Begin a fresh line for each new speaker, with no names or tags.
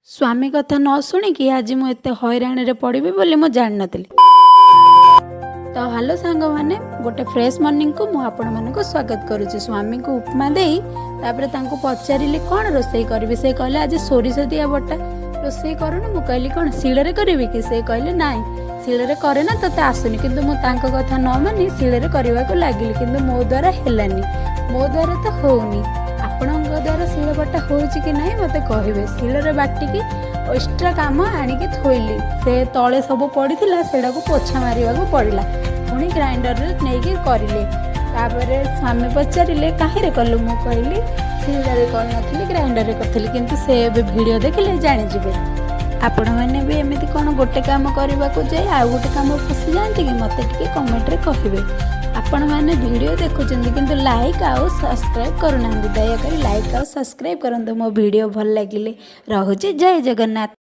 ସ୍ୱାମୀ କଥା ନ ଶୁଣିକି ଆଜି ମୁଁ ଏତେ ହଇରାଣରେ ପଡ଼ିବି ବୋଲି ମୁଁ ଜାଣିନଥିଲି। ତ ହ୍ୟାଲୋ ସାଙ୍ଗମାନେ, ଗୋଟେ ଫ୍ରେଶ୍ ମର୍ଣ୍ଣିଂକୁ ମୁଁ ଆପଣମାନଙ୍କୁ ସ୍ୱାଗତ କରୁଛି। ସ୍ୱାମୀଙ୍କୁ ଉପମା ଦେଇ ତାପରେ ତାଙ୍କୁ ପଚାରିଲି, କ'ଣ ରୋଷେଇ କରିବି? ସେ କହିଲେ, ଆଜି ସୋରିଷ ଦିଆ ବଟା ରୋଷେଇ କରୁନୁ। ମୁଁ କହିଲି, କ'ଣ ଶିଳରେ କରିବି କି? ସେ କହିଲେ, ନାଇଁ, ଶିଳରେ କରେ ନା, ତୋତେ ଆସୁନି। କିନ୍ତୁ ମୁଁ ତାଙ୍କ କଥା ନ ମାନି ଶିଳରେ କରିବାକୁ ଲାଗିଲି, କିନ୍ତୁ ମୋ ଦ୍ୱାରା ହେଲାନି। ମୋ ଦ୍ୱାରା ତ ହେଉନି, ଆପଣଙ୍କ ଦ୍ୱାରା ଶିଳ ବଟା ହେଉଛି କି ନାହିଁ ମୋତେ କହିବେ। ଶିଳରେ ବାଟିକି ଏକ୍ସଟ୍ରା କାମ ଆଣିକି ଥୋଇଲି। ସେ ତଳେ ସବୁ ପଡ଼ିଥିଲା, ସେଇଟାକୁ ପୋଛା ମାରିବାକୁ ପଡ଼ିଲା। ପୁଣି ଗ୍ରାଇଣ୍ଡରରେ ନେଇକି କରିଲି। ତାପରେ ସ୍ୱାମୀ ପଚାରିଲେ, କାହିଁରେ କଲୁ? ମୁଁ କହିଲି, ଶିଳରେ କରିନଥିଲି, ଗ୍ରାଇଣ୍ଡରରେ କରିଥିଲି। କିନ୍ତୁ ସେ ଏବେ ଭିଡ଼ିଓ ଦେଖିଲେ ଜାଣିଯିବେ। ଆପଣମାନେ ବି ଏମିତି କ'ଣ ଗୋଟେ କାମ କରିବାକୁ ଯାଇ ଆଉ ଗୋଟେ କାମ ଫସିଯାଆନ୍ତି କି? ମୋତେ ଟିକେ କମେଣ୍ଟରେ କହିବେ। ଆପଣମାନେ ଭିଡ଼ିଓ ଦେଖୁଛନ୍ତି କିନ୍ତୁ ଲାଇକ୍ ଆଉ ସବସ୍କ୍ରାଇବ୍ କରୁନାହାନ୍ତି। ଦୟାକରି ଲାଇକ୍ ଆଉ ସବସ୍କ୍ରାଇବ୍ କରନ୍ତୁ ମୋ ଭିଡ଼ିଓ ଭଲ ଲାଗିଲେ। ରହୁଛି, ଜୟ ଜଗନ୍ନାଥ।